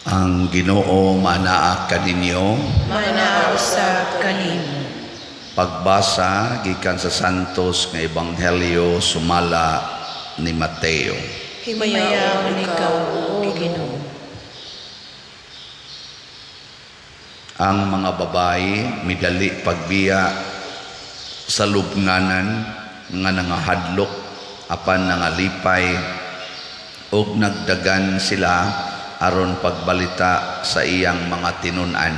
Ang Ginoo manaa kaninyo. Manaa usab kanimo. Pagbasa gikan sa Santos nga Ebanghelyo sumala ni Mateo. Himayaon ikaw, O Ginoo. Ang mga babae midali pagbiya sa lubnganan nga nangahadlok apan nangalipay ug nagdagan sila aron pagbalita sa iyang mga tinun-an.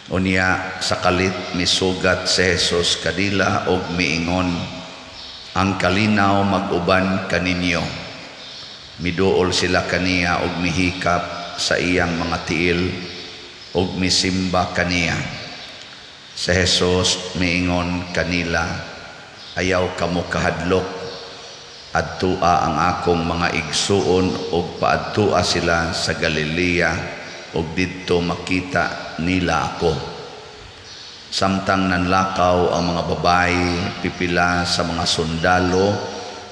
Unya sa kalit misugat si Jesus kanila og miingon, "Ang kalinaw mag-uban kaninyo." Miduol sila kaniya og mihikap sa iyang mga tiil og misimba kaniya. Si Jesus miingon kanila, "Ayaw kamo kahadlok. Adtua ang akong mga igsuon og paadtua sila sa Galilea og didto makita nila ako." Samtang nanlakaw ang mga babae, pipila sa mga sundalo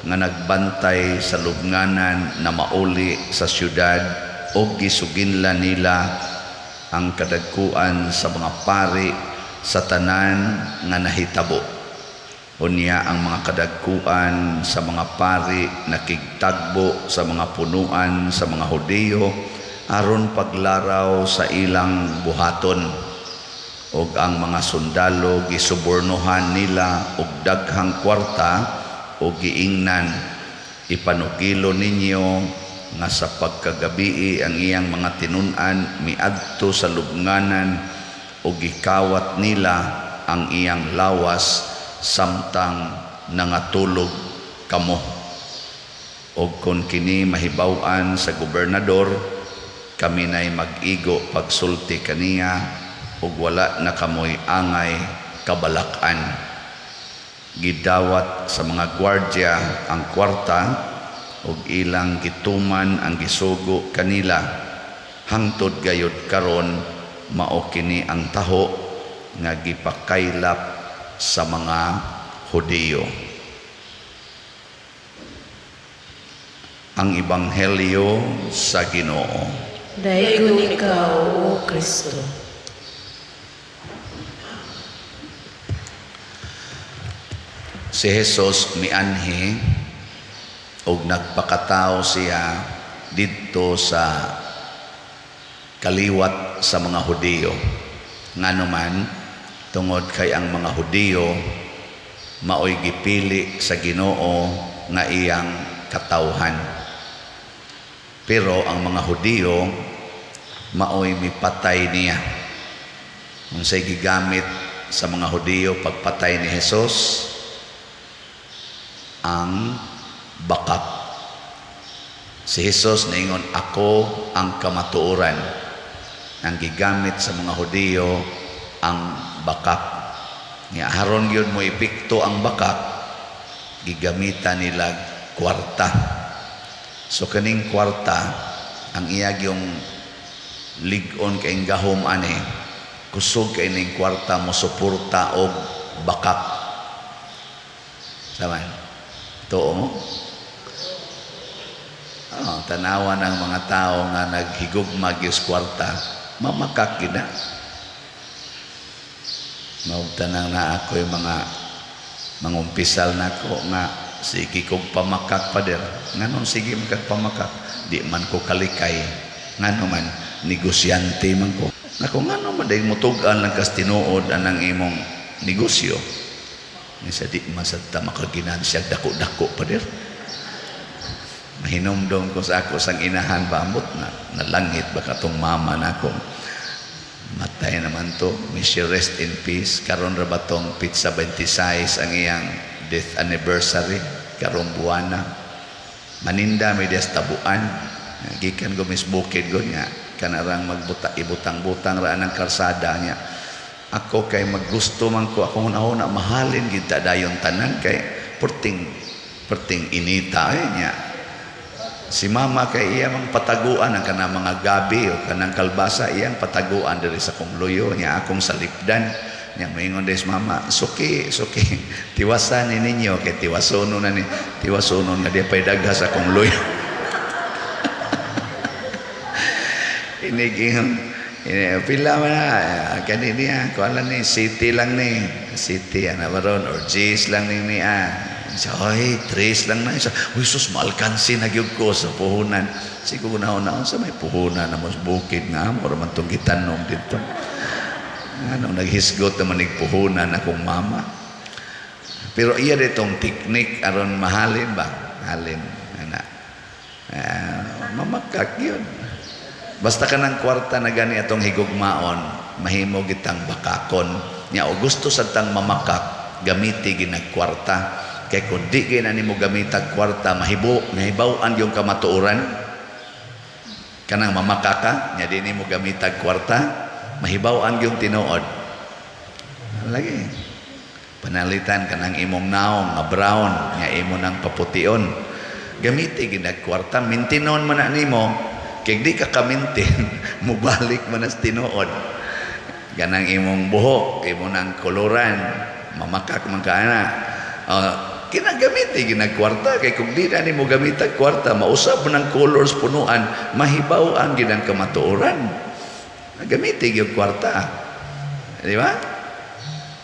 nga nagbantay sa lubnganan na mauli sa syudad og gisuginlan nila ang kadagkuan sa mga pari sa tanan nga nahitabo. Unya ang mga kadagkuan sa mga pari nakigtagbo sa mga punuan sa mga Hudiyo aron paglaraw sa ilang buhaton. Og ang mga sundalo gisubornohan nila og daghang kwarta og giingnan, "Ipanukilo ninyo nga sa pagkagabii ang iyang mga tinun-an miadto sa lubnganan og gikawat nila ang iyang lawas samtang nangatulog kamo. Og kon kini mahibaw-an sa gobernador, kami nay mag-igo pagsulti kaniya ug wala na kamoy angay kabalak-an." Gidawat sa mga gwardya ang kwarta ug ilang gituman ang gisugo kanila. Hangtod gayud karon, mao kini ang taho nga gipakaylap sa mga Hudiyo. Ang Ebanghelyo sa Ginoo. Daygon ikaw, O Kristo. Si Jesus mianhi og nagpakatao siya didto sa kaliwat sa mga Hudiyo. Ngano man, tungod kay ang mga Hudiyo maoy gipili sa Ginoo nga iyang katawhan. Pero ang mga Hudiyo maoy mipatay niya. Unsay gigamit sa mga Hudiyo pagpatay ni Jesus? Ang bakak. Si Jesus niingon, "Ako ang kamatuoran." Ang gigamit sa mga Hudiyo ang bakak. Nga aron gyud mo epekto ang bakak, gigamitan nila kwarta. So kaning kwarta, ang iya yung lig-on kay gahom ani, kusog kay ning kwarta mo suporta og bakak. Saman? Tuo mo? Oh, tanawa ng mga tao nga naghigugma gyud kwarta, mamakak gyud na. Maugtanang na ako yung mga mangumpisal nako nga sige kog pamakak, pader. Nganong sige man kag pamakak? Di man ko kalikay. Ngano man, negosyante man ko. Nako, ngano man dahil mutug-an lang kas tinuod anang imong negosyo? Misa di man sa ta makaginansya dako-dako, pader. Mahinumdom ko sa ako sang inahan ba, ambot na nalangit ba katong mama nako. Matay naman to. May she rest in peace. Karon ra ba tong petsa 26 ang iyang death anniversary karong buwana. Maninda may dias tabuan. Gikan ko mis bukid ko niya. Kanarang magbuta ibutang-butang ra ang karsada niya. Ako kay maggusto man ko akong una mahalin gid ta dayon tanan kay perting perting inita ay niya. Si mama kay iya mang pataguan ang kanang mga gabi o kanang kalbasa, iyang pataguan diri sa kong luyo niya, akong salipdan niya. Moingon des mama, "Suki, suki, tiwasan ni ninyo kay tiwasono na ni tiwasono nga di pay dagha sa akong luyo." Inig eh, pila man na kani niya, kuan lang ni, city lang ni, city ana baron or G's lang ni niya. Siya, "Oy, tres lang na." Siya, "Uy, sus, maalkansi na gyud ko sa puhunan." Siguro na una sa may puhunan na mas bukid nga amo man tong gitanom dito. Ano, naghisgot naman nig puhunan akong mama. Pero iya ditong teknik aron mahalin ba? Halin ana. Mamakak yun. Basta ka ng kwarta na gani atong higugmaon, mahimo gitang bakakon. Nya o gusto sa tang mamakak, gamiti ginag kwarta. Kay kung di gina nimo gamitag kwarta, mahibo, mahibaw-an yung kamatuoran. Kanang mamakaka, nya di nimo gamitag kwarta, mahibaw-an yung tinuod. Lagi. Panalitan kanang imong naong nga brown, nga imo nang papution. Gamiti ginag kwarta, mintinon man na nimo, kay di ka kamintin, mubalik man as tinuod. Ganang imong buhok, imo nang koloran, mamakak man ka ana. Kinagamiti ginag kwarta, kay kung di na nimo gamitag kwarta, mausab mo ng colors punuan, mahibaw-an gid ang kamatuoran. Gamiti gyud kwarta. Di ba?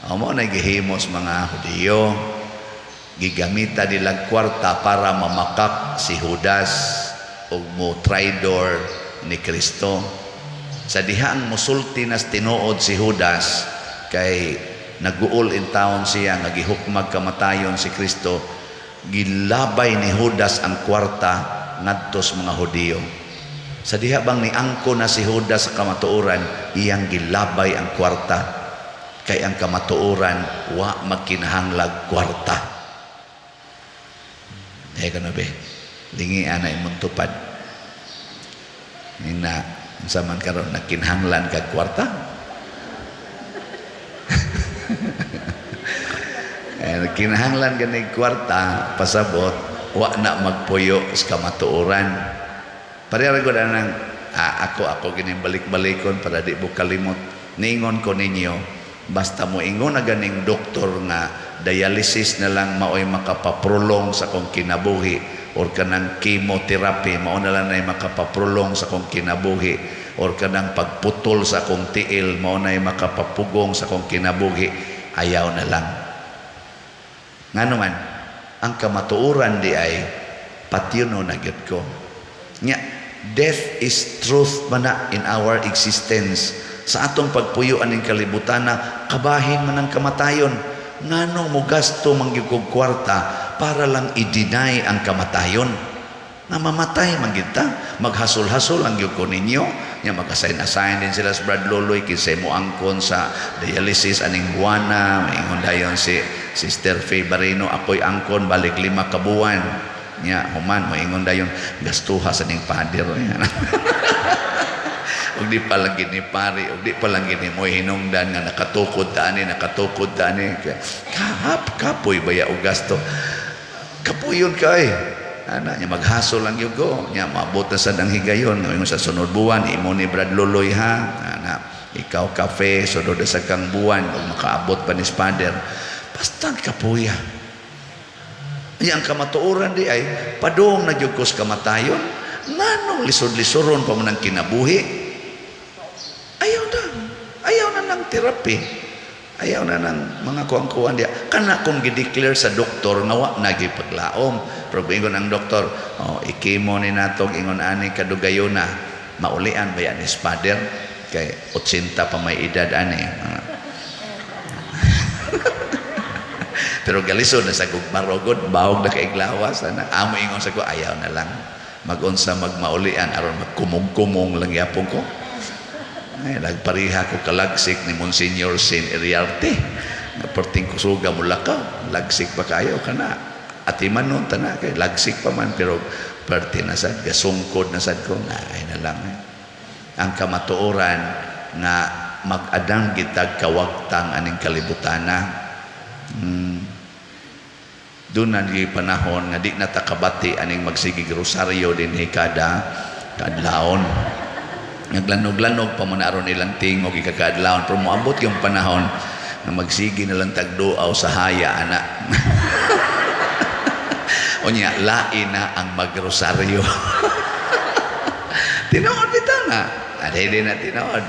Amo na gihimos mga Hudiyo. Gigamita nilang kwarta para mamakak si Judas og mo traidor ni Kristo. Sa dihang musulti nas tinuod si Judas, kay naguol in town siya nga gihukmag kamatayon si Kristo, gilabay ni Judas ang kwarta ngadto sa mga Hudiyo. Sa diha bang niangko na si Judas sa kamatuoran, iyang gilabay ang kwarta, kay ang kamatuoran wa magkinahanglag kwarta. Eh kano be, lingi ana imong tupad. Ina unsa man karon, nagkinahanglan kag kwarta? Eh, nagkinahanglan ganig kwarta, pasabot wa na magpuyo sa kamatuoran. Pareha ra gud anang ako gining balik-balikon para di mo kalimot. Ningon ko ninyo, basta mo ingon na ganing doktor nga dialysis na lang maoy makapaprolong sa akong kinabuhi, or kanang chemotherapy mao na lang nay makapaprolong sa akong kinabuhi, or kanang pagputol sa akong tiil mao nay makapapugong sa akong kinabuhi, ayaw na lang. Ngano man, ang kamatuoran di ay patyuno na gyud ko. Nya death is truth man na in our existence. Sa atong pagpuyo aning kalibutan na kabahin man ang kamatayon. Nganong mo gasto man gyud kog kwarta para lang i-deny ang kamatayon? Nga mamatay man gyud ta, maghasol-hasol ang gyud ko ninyo. Nya mag-assign-assign din sila sa Brad Loloy kinsay mo angkon sa dialysis aning buwana. Maingon dayon si Sister Faye Barino, "Ako'y angkon balik 5 ka buwan." Nya human moingon dayon, "Gastuha sa ning pader." Ug di pa lang gini pari, ug di pa lang gini mo hinungdan nga nakatukod ta ani, nakatukod ta ani. Kahap kapoy baya og gasto. Kapuyon kay. Ana nya maghasol lang gyud ko. Nya maabot na sad ang higayon nga sa sunod buwan imo ni Brad Loloy ha. Ana ikaw kafe sunod sa kang buwan ug makaabot pa ni Father. Basta kapuya. Nya ang kamatuoran di ay padung na gyud ko sa kamatayon. Nganong lisod-lisoron pa man ang kinabuhi? Ayaw na. Ayaw na ng therapy. Ayaw na ng mga kuang-kuan diya. Kana kung gi-declare sa doktor nga wa na gipaglaom. Pero ingon ang doktor, "Oh, ikimo ni natog ingon ani kadugayona, maulian ba yan ni Father? Kay 80 pa may edad ani." Pero galisod na sa gugmarogod, bahog na kaiglawas ana. Amo ingon sa ko, ayaw na lang. Magunsa magmaulian aron magkumong-kumong lang yapon ko. Ay, nagpareha ko kalagsik ni Monsignor Sin Iriarte. Perting kusuga mo lakaw, lagsik pa kayo kana. Atiman nun tana kay lagsik pa man, pero perti na sad gasungkod na sad ko na ay na lang. Eh. Ang kamatuoran nga mag-adang gitag kawagtang aning kalibutana. Doon na di panahon nga di na takabati aning magsigig rosaryo dinhi kada kaadlawon. Naglanog-lanog pa man aron ilang tingog ikakaadlawon, pero moabot yung panahon na magsigi na lang tagduaw sa haya ana. Unya lain na ang magrosaryo. Tinuod bitaw na. Dili na tinuod.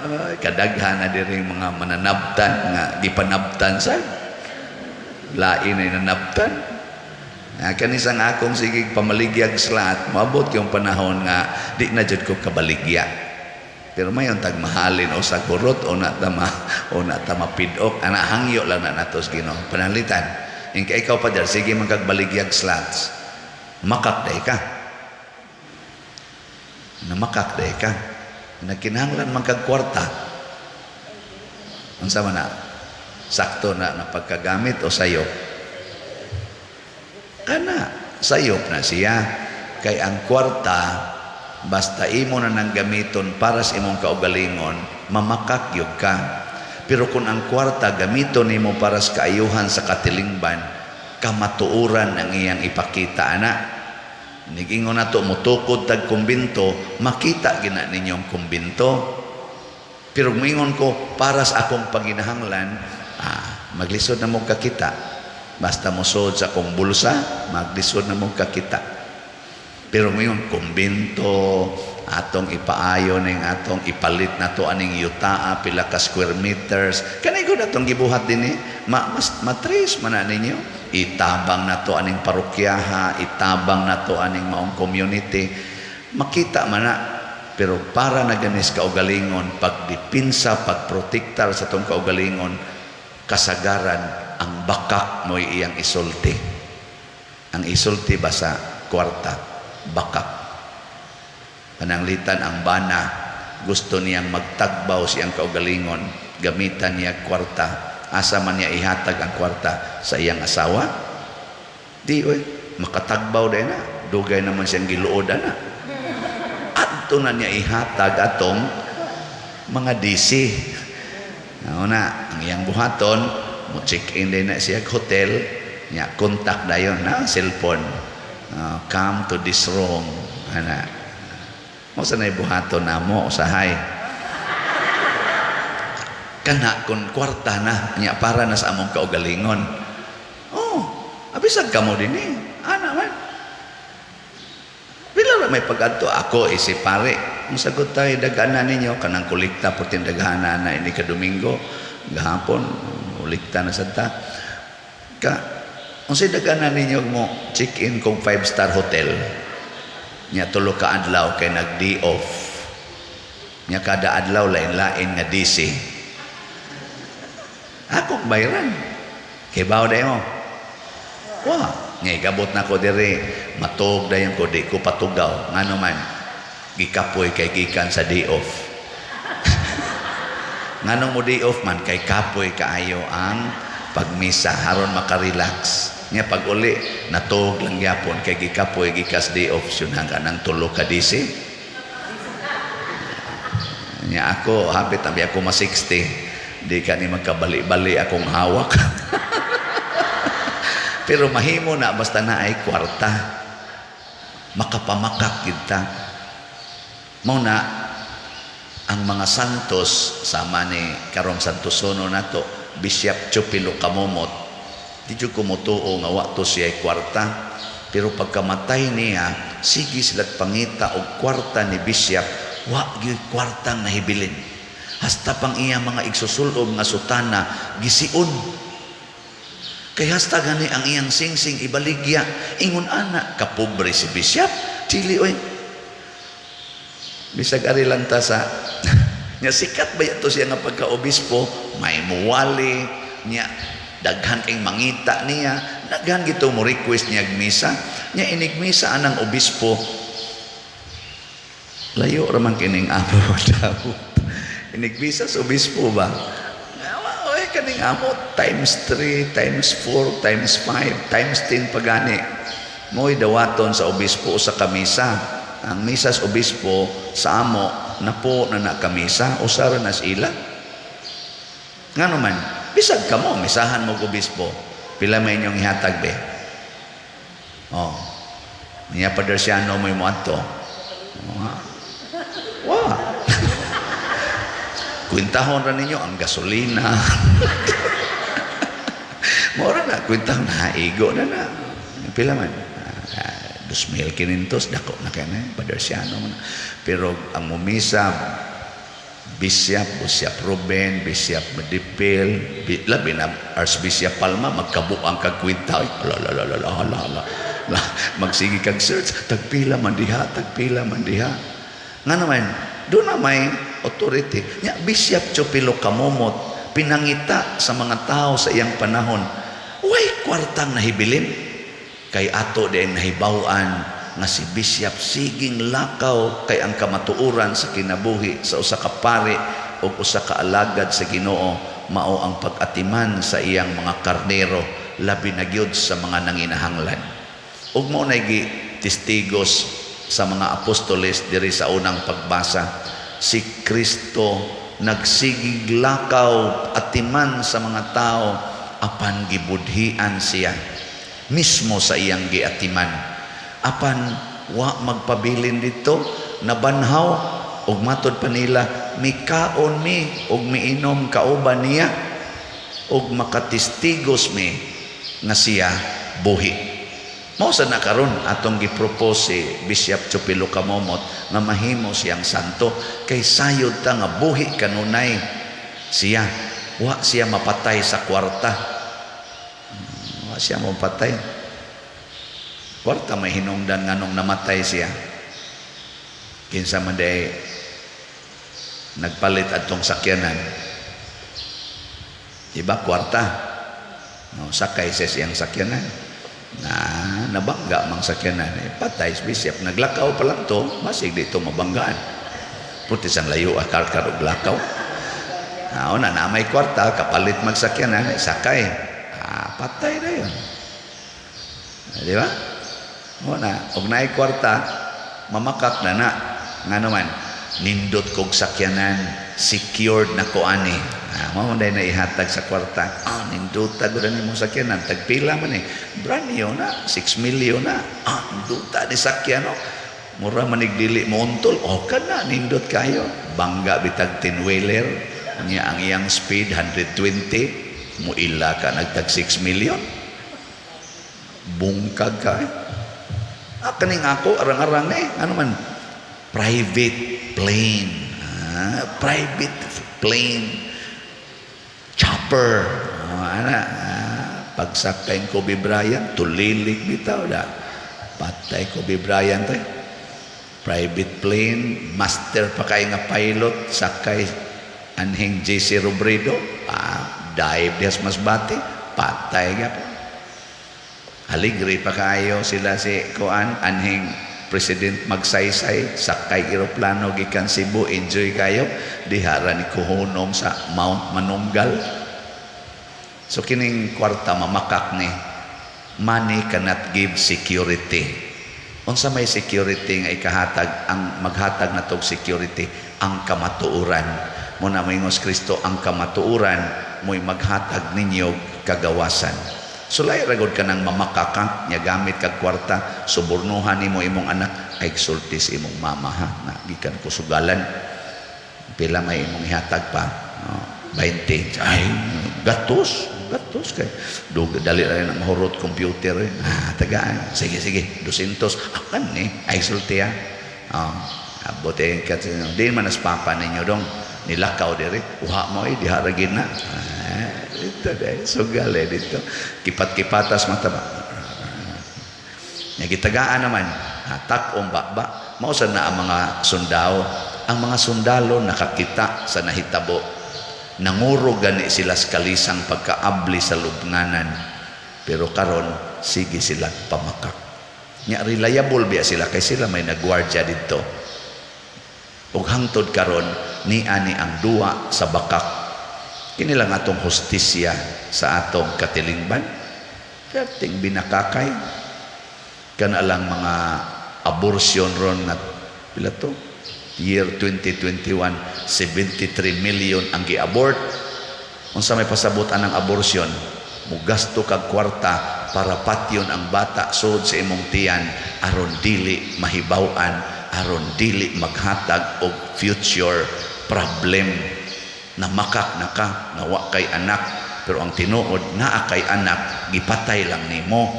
Ay, kadaghan na diri mga mananabtan nga gipanabtan sa lain ay nanabtan. Ah, kanisang akong sigig pamaligyag slot, moabot yung panahon nga di na jud ko kabaligya. Pero mayon tag mahalin o sa kurot o na tama o na tama pidok ana, hangyo lang na nato sa Ginoo. Pananglitan. Ingka ikaw pa der, sige man kag baligyag slots. Makak day ka. Namakak day ka. Nagkinahanglan man kag kwarta. Unsa man na? Sakto na na pagkagamit o sayop? Kana, sayop na siya. Kay ang kwarta, basta imo na nang gamiton para sa imong kaugalingon, mamakak gyud ka. Pero kung ang kwarta gamiton nimo para sa kaayuhan sa katilingban, kamatuoran ang iyang ipakita ana. Nigingon nato motukod tag kumbinto, makita gina ninyong kumbinto. Pero muingon ko para sa akong paginahanglan, maglisod na mo kakita. Basta mosod sa akong bulsa, maglisod na mo kakita. Pero muingon kumbinto, atong ipaayo ning atong ipalit nato aning yutaa pila ka square meters. Kanay gud atong gibuhat dinhi, ma, mas matres man na ninyo. Itabang nato aning parokyaha, itabang nato aning maong community. Makita man na, pero para na ganis kaugalingon, pagdipinsa, pagprotektar sa tong kaugalingon, kasagaran ang bakak mo'y iyang isulti. Ang isulti ba sa kwarta? Bakak. Pananglitan ang bana, gusto niyang magtagbaw siyang kaugalingon, gamitan niya kwarta. Asa man niya ihatag ang kwarta? Sa iyang asawa? Di oy, makatagbaw din na. Dugay naman siyang giluod na. Adto na niya ihatag atong mga DC. Na, ang iyang buhaton, mo check-in din na siya hotel, niya contact dayon na cellphone. "Come to this room." Ana. Mo sa nay buhaton namo usahay. Kana kun kwarta na niya para na sa among kaugalingon. Oh, abisag kamo dinhi. Ana man. Pila ra may pag-adto ako isip pare. Ang sagot tayo dagana ninyo kanang kolekta perting daghana na ini ka Domingo gahapon, kolekta na sad ta. Ka unsay dagana ninyo mo check-in kung 5-star hotel nya 3 ka adlaw kay nag day off nya, kada adlaw lain-lain nga DC, akong bayran kay bawo day mo wa ngay gabot na ko diri, matug dayon ko, di ko patugaw, ngano man gikapoy kay gikan sa day off. Nganong mo day off man? Kay kapoy kaayo ang pagmisa, haron makarelax nya. Pag uli, natug lang gyapon kay gikapoy gikas day off. Yun hanggang ng 3 ka DC nya. Ako hapit abi ako ma 60, di ka ni magkabali-bali akong hawak. Pero mahimo na basta na ay kwarta, makapamakak kita. Mao na ang mga santos, sama ni karong Santosono nato, Bishop Chupilo Camomot, di jud ko motuo nga wa to siya kwarta, pero pagkamatay niya, sige sila pangita og kwarta ni Bishop, wa gyud kwartang nahibilin. Hasta pang iya mga igsusulob nga sutana gisiun. Kay hasta gani ang iyang singsing ibaligya. Ingon ana kapobre si Bishop? Dili oy. Bisag ari lang ta sa nya, sikat ba to siya nga pagka-obispo, may muwali nya, daghan kay mangita niya, daghan gito mo request niya misa nya, inig misa anang obispo, layo ra man kining amo daw. Inig misa sa obispo ba? Oy, kaning amo times 3, times 4, times 5, times 10 pagani. Mo'y dawaton sa obispo sa kamisa. Ang misa sa obispo sa amo napo na na kamisa, usa ra na sila. Ngano man, bisag kamo misahan mo obispo, pila may inyong ihatag be? Oh. Niya Padersiano mo mo adto. Oh, ha? Wa. Kwintahon ra ninyo ang gasolina. Mora na, kwintahon na, igo na na. Pila man? Ah, 2,500, dako na kay na, Padersiano man. Pero ang mumisa, Bishop, Bishop Ruben, Bishop Medipil, labi na Archbishop Palma, magkabuang kag kwenta. Ay, la la la la la la la. La, magsige kag search, tagpila man diha, tagpila man diha. Nga naman, doon na may authority. Nya, Bishop Teofilo Camomot, pinangita sa mga tao sa iyang panahon, way kwartang nahibilin. Kay ato din nahibaw-an nga si Bishop siging lakaw kay ang kamatuoran sa kinabuhi sa usa ka pari o usa ka alagad sa Ginoo mao ang pag-atiman sa iyang mga karnero, labi na gyud sa mga nanginahanglan. Ug mao na gi testigos sa mga apostoles diri sa unang pagbasa, si Kristo nagsigig lakaw atiman sa mga tao, apan gibudhian siya mismo sa iyang giatiman. Apan wa magpabilin dito, nabanhaw ug matod pa nila, mikaon mi ug miinom kauban niya ug makatestigos mi nga siya buhi. Mao sa na karon atong gipropose si Bishop Teofilo Camomot nga mahimo siyang santo kay sayod ta nga buhi kanunay siya. Wa siya mapatay sa kwarta. Wa siya mapatay. Kwarta may hinungdan nganong namatay siya. Kinsa man day nagpalit adtong sakyanan? Diba kwarta? No, sakay siya siyang sakyanan. Na nabangga mang sakyanan. Eh, patay si Bishop. Naglakaw pa lang to, basig dito mabanggaan. Puti sang layo akar og lakaw. Na na may kwarta, kapalit magsakyanan, eh, sakay. Ah, patay na yun. Ah, di ba? O na, og naay kwarta, mamakak na na. Nga naman, nindot kog sakyanan, secured na ko ani. Ah, mao man na ihatag sa kwarta. Ah, nindota gud ani mong sakyanan, tagpila man eh. Brand new na, 6 million na. Ah, nindota ni sakyan no. Mura manig dili mo untol. O ka na, nindot kayo. Bangga bitag 10 wheeler. Nya ang iyang speed 120, muila ka nagtag 6 million. Bungkag ka eh. Ah, kaning ako, arang-arang eh. Ano man? Private plane. Ah, private plane. Chopper. Oh, ana. Ah, pagsakay Kobe Bryant, tulilig bitaw da. Patay Kobe Bryant eh. Private plane, master pa kay nga pilot, sakay anhing JC Robredo, ah, dive dihas Masbate, patay gyapon. Aligre pa kayo sila si Kuan anhing President Magsaysay, sakay eroplano gikan Cebu, enjoy kayo dihara ni kuhunong sa Mount Manunggal. So kining kwarta mamakak ni. Money cannot give security. Unsa may security nga ikahatag? Ang maghatag na tog security, ang kamatuoran. Mo na moingos Kristo, ang kamatuoran mo'y maghatag ninyo kagawasan. Sulay ra gud ka nang mamakaka nya gamit kag kwarta, subornuhan nimo imong anak, ay sulti sa imong mama ha, na gikan ko sugalan. Pila may imong ihatag pa? Oh, 20. Ay, gatos, gatos kay dug dali ra na mahurot computer eh. Ah, tagaan. Sige, sige, 200. Akan ni, ay sulti ha. Oh, abot eh, kasi di man as papa ninyo dong nilakaw diri, uha mo eh, diha ra gid na. Ah, dito dahil sugal eh dito. Kipat-kipatas mata ba? Nya gitagaan naman, hatak o ba. Mao sad na ang mga sundao. Ang mga sundalo nakakita sa nahitabo. Nanguro gani sila sa kalisang pagkaabli sa lubnganan. Pero karon sige sila pamakak. Nya reliable biya sila kay sila may nagwardya didto. Ug hangtod karon niani ang duwa sa bakak. Kini lang atong hustisya sa atong katilingban. Perting binakakay. Kana lang mga abortion ron nga pila to? Year 2021, 73 million ang gi-abort. Unsa may pasabot anang abortion? Mugasto kag kwarta para patyon ang bata sud sa imong tiyan aron dili mahibaw-an, aron dili maghatag og future problem na makak na ka nga wa kay anak, pero ang tinuod naa kay anak, gipatay lang nimo.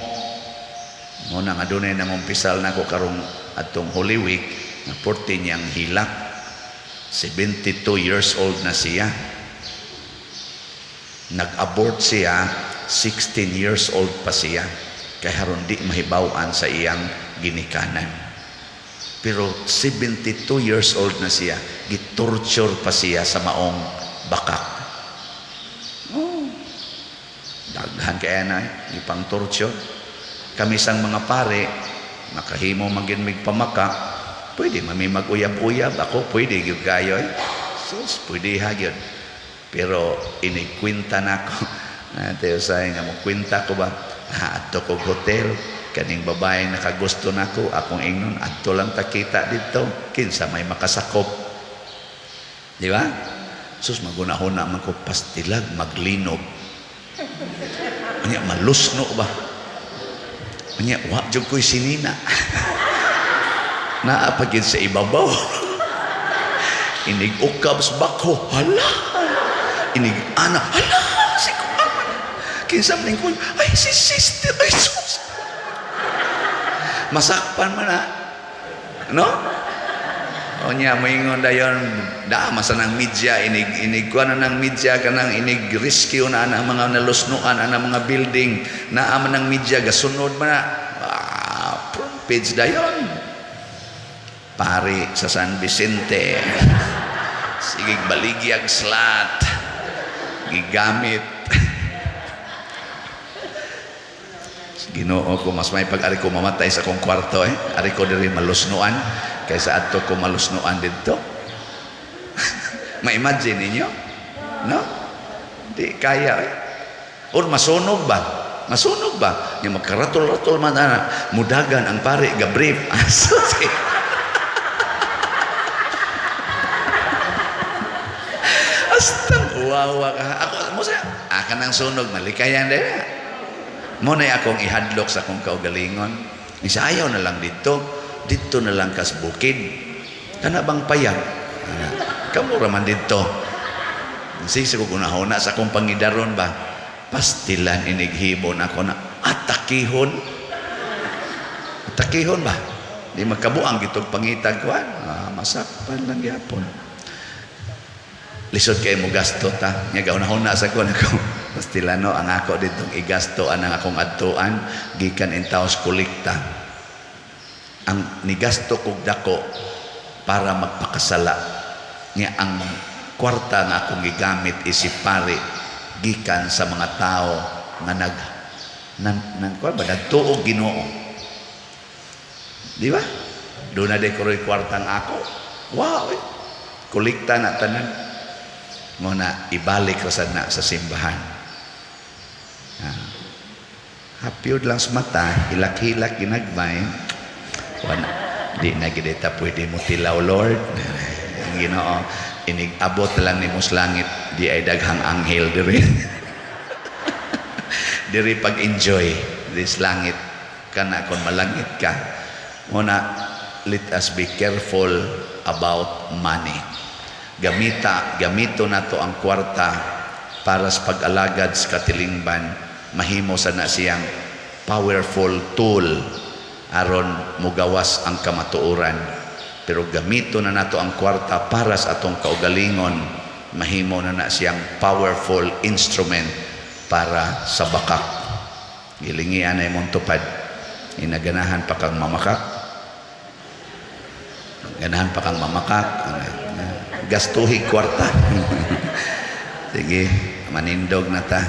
Mao na nga dunay nangumpisal nako karong atong Holy Week nga porte niyang hilak. 72 years old na siya. Nag-abort siya, 16 years old pa siya. Kay haron di mahibaw-an sa iyang ginikanan. Pero 72 years old na siya, gitorture pa siya sa maong bakak. Oh. Daghan kaya na, ipang torture. Kami sang mga pare, makahimo man gyud mig pamakak, pwede mami mag-uyab-uyab. Ako, pwede gyud kayo eh. Sus, pwede ha gyud. Pero inigkwenta na ako. Ate usay nga mo kwenta ko ba, ha, adto ko hotel, kaning babae nakagusto nako, akong ingnon, adto lang ta kita dito, kinsa may makasakop. Di ba? Sus, magunahuna man ko pastilag, maglinog. Anya, malusno ba? Anya, wa jud ko'y sinina. Naa pa gyud sa ibabaw. Inig ukab sa bako, hala. Inig ana, hala, si kuan man. Kinsa man ko, ay si sister, ay sus. Masakpan man na. No? O niya, moingon dayon, daa masa ng media, inig, inig kuan na ng media, kanang inig rescue na ang mga nalusnuan, ang mga building, naa man ng media, gasunod man na. Ah, front page dayon. Pari sa San Vicente. Sige, baligyag slat. Gigamit. Ginoo ko, mas may pag-ari ko mamatay sa akong kwarto eh. Ari ko diri malusnuan kaysa adto ko malusnuan didto. Ma-imagine ninyo? No? Di kaya eh. Or masunog ba? Masunog ba? Yung magkaratol-ratol man ana, mudagan ang pare gabrief. Aso si Astang uwawa ka. Ako mo sa aka nang sunog malikayan din. Mo na akong ihadlok sa akong kaugalingon. Isa ayaw na lang dito. Dito na lang kas bukid. Kana bang payag? Kamo ra man dito. Sige ko gunahona sa akong pangidaron ba. Pastilan inighibon ako na atakihon. Atakihon ba? Di magkabuang gitog pangitag kuan. Ah, masakpan lang gyapon. Lisod kay mo gasto ta. Nya gaunahona sa ko nako. Pastilano ang ako ditong igasto anang akong adtuan gikan in taos kolekta. Ang nigasto kog dako para magpakasala. Nya ang kwarta nga akong gigamit isip pare gikan sa mga tao nga nag nan, nan kuan ba nagtuo Ginoo. Di ba? Doon na dekoroy kwartang ako. Wow, eh. Kolekta na tanan. Mo na ibalik ra sad na sa simbahan. Ah. Hapyod lang sa mata, hilak-hilak ginagmay. Wala, di na gid ta pwede mo tilaw, Lord. Ang Ginoo, inig-abot lang nimo sa langit, di ay daghang anghel diri. Diri pag-enjoy this langit kana kon malangit ka. Muna, let us be careful about money. Gamito nato ang kwarta para sa pag-alagad sa katilingban, mahimo sa na siyang powerful tool aron mugawas ang kamatuoran. Pero gamito na nato ang kwarta para sa atong kaugalingon, mahimo na na siyang powerful instrument para sa bakak. Gilingian na imong tupad. Inaganahan pa kang mamakak. Ganahan pa kang mamakak. Gastuhi kwarta. Sige, manindog na ta.